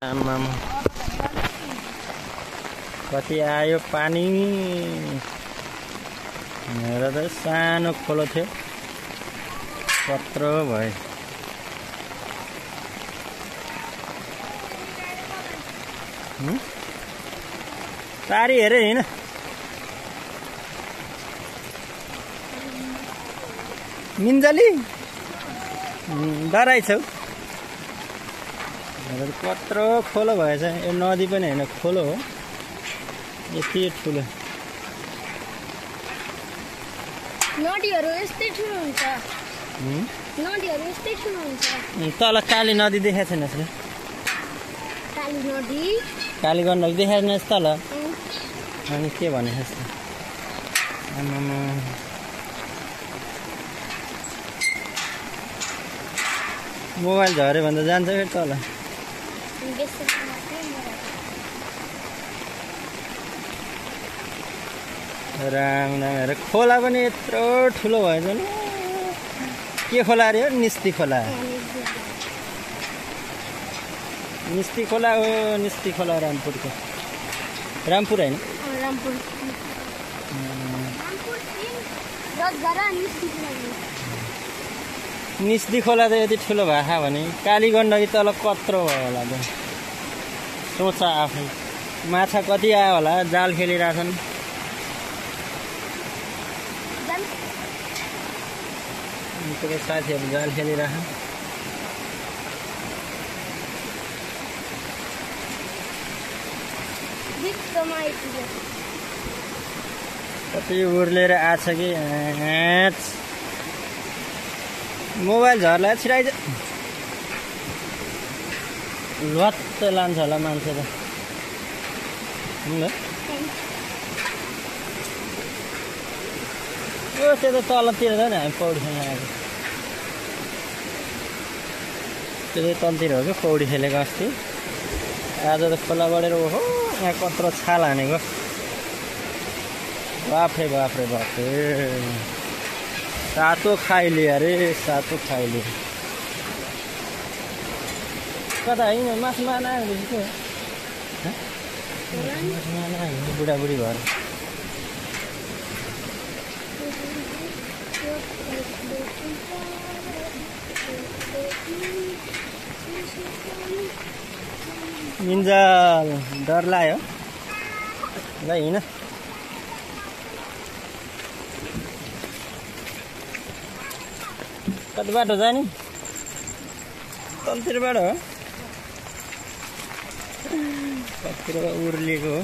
आमामा कति आयो पानी। हेर त सानो खोलो थियो कत्रो भयो। तारी हेरे हैन मिन्जली डराइछौ। कत्रो खोलो भएछ। यो नदी पनि हैन खोलो हो। यति ठुलो नदीहरु यस्तै ठुलो हुन्छ। नदीहरु यस्तै ठुलो हुन्छ। तल काली नदी देखेको छैनस् र? काली नदी काली गण्डकी देखेको छैनस् तल? अनि के भनेस् त? आमामा मोबाइल झऱ्यो भन्दा जान्छ फेरि तल। राम राम हेर खोला पनि यत्रो ठुलो भएछ नि। के खोला अरे हो? निस्ती खोला। निस्ती खोला हो। निस्ती खोला रामपुरको। रामपुर हैन? रामपुर। निस्ती खोला त यति ठुलो भएको भने काली गण्डकी तल कत्रो भयो होला त? सोच आफै। माछा कति आयो होला? जाल खेलिरहेछन्। साथीहरू जाल खेलिरह। कति उर्लेर आछ कि मोबाइल झर्ला छिराइज लत्त लान्छ होला मान्छे त। त्यो त तलतिर छ नि हामी पौडीसँग आएको। त्यो चाहिँ तलतिर हो कि पौडी खेलेको अस्ति। आज त खोला बढेर ओहो यहाँ कत्रो छाल हानेको। बाफ्रे बाफ्रे बाफ्रे सातो खाइले अरे सातो खाइले। कता होइन मासु मार्न आयो भने के मासु मार्न आयो बुढाबुढी घर। मिन्जल डर लाग्यो ल हिँड। कति बाटो जाने? तलतिरबाट हो। कत्रो उर्लिएको हो।